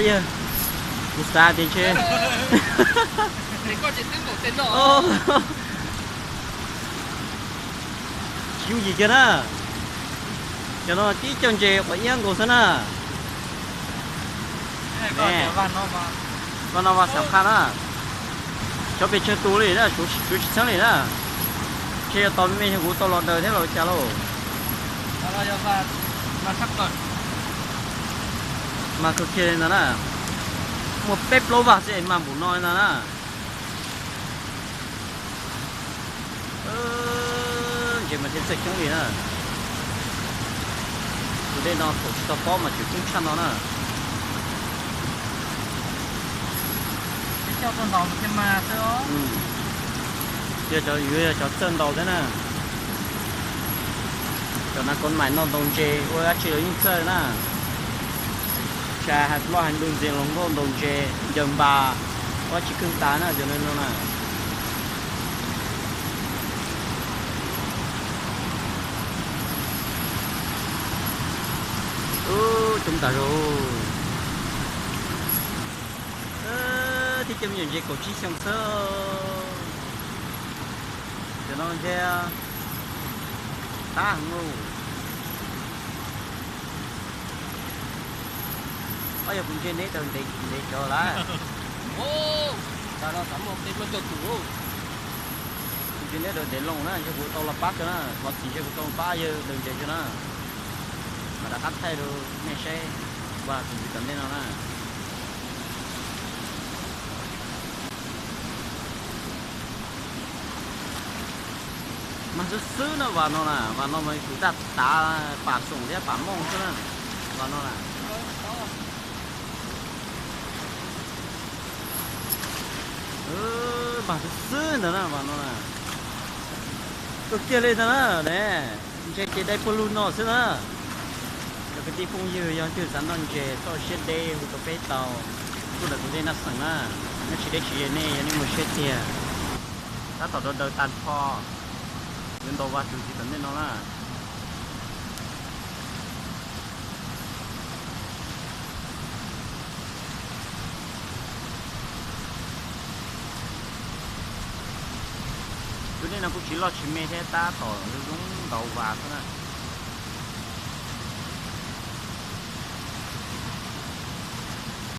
Yog, kuv xav tias ntshe tsis yooj yim kiag na. Cov no tib co ntses qhuav iab nkaus xwb na. Vaj no vaj xam qha na. Cov pes tsawg tus li na, suav tsis txheeb li na. Ntshe yog tos me me kuv tau los daws thiab los ua cas lauj. Mas kawg kiag li ntag na. Muaj peb plaub vaj xwb es mas npaum no li ntag na. Ntses mas thiaj txawj coob li na. Tus dej no thaum tsis tau tob mas tseem coob tshaj no na. Yog cov, yuav yog cov txawj ntaus thiab na. Cov nas kos mais no ntaus ntses ua dab tsi los yeej txawj na. Tshav loj heev ntuj ntxiag los nkauj ntaus ntses ncaws npas, ua dab tsi kawg tas na cov no na. Ub, coob tas zog. Thiab cov me nyuam ntses kaum tsib xyoo xwb. Cov no ntshe tab heev lauj. Ob, yog kuv ntsia neb daws ntev ntev tsawv lawm. Tam no xav muaj peb plaub caug tus. Kuv ntsia neb daws ntev loo na, ntshe kuv tau los pab tso na, thov txim ntshe kuv tau pab yawg daws ntses tso na. Mas rov qab thaij rau nej saib, vaj tus ntxiv tom ntej no na. Mas xwb xwb na, vas no na, vas no mas kuv tab tav pam xoom thiab pam mooj xwb na, vas no na. Mas xwb xwb ntawd na, vas no na. Kawg kiag li ntag na ne. Ntses ces dai puag lug no xwb na. Cov kwv tij phooj ywg, yog leej twg xav noj ntses txoj siab deb hu rau peb tau, tuaj ntawm tus dej Naj Xeem na. Nyob tsis deb tsis ze nej, yog nej muaj siab tiag, tab tom daws daws tag nrho, yuav ntaus vas tus ntxiv tom ntej no na. Tus dej no kuj tsis loj tsis me thiab, tab tom zoo ntaus vas xwb na.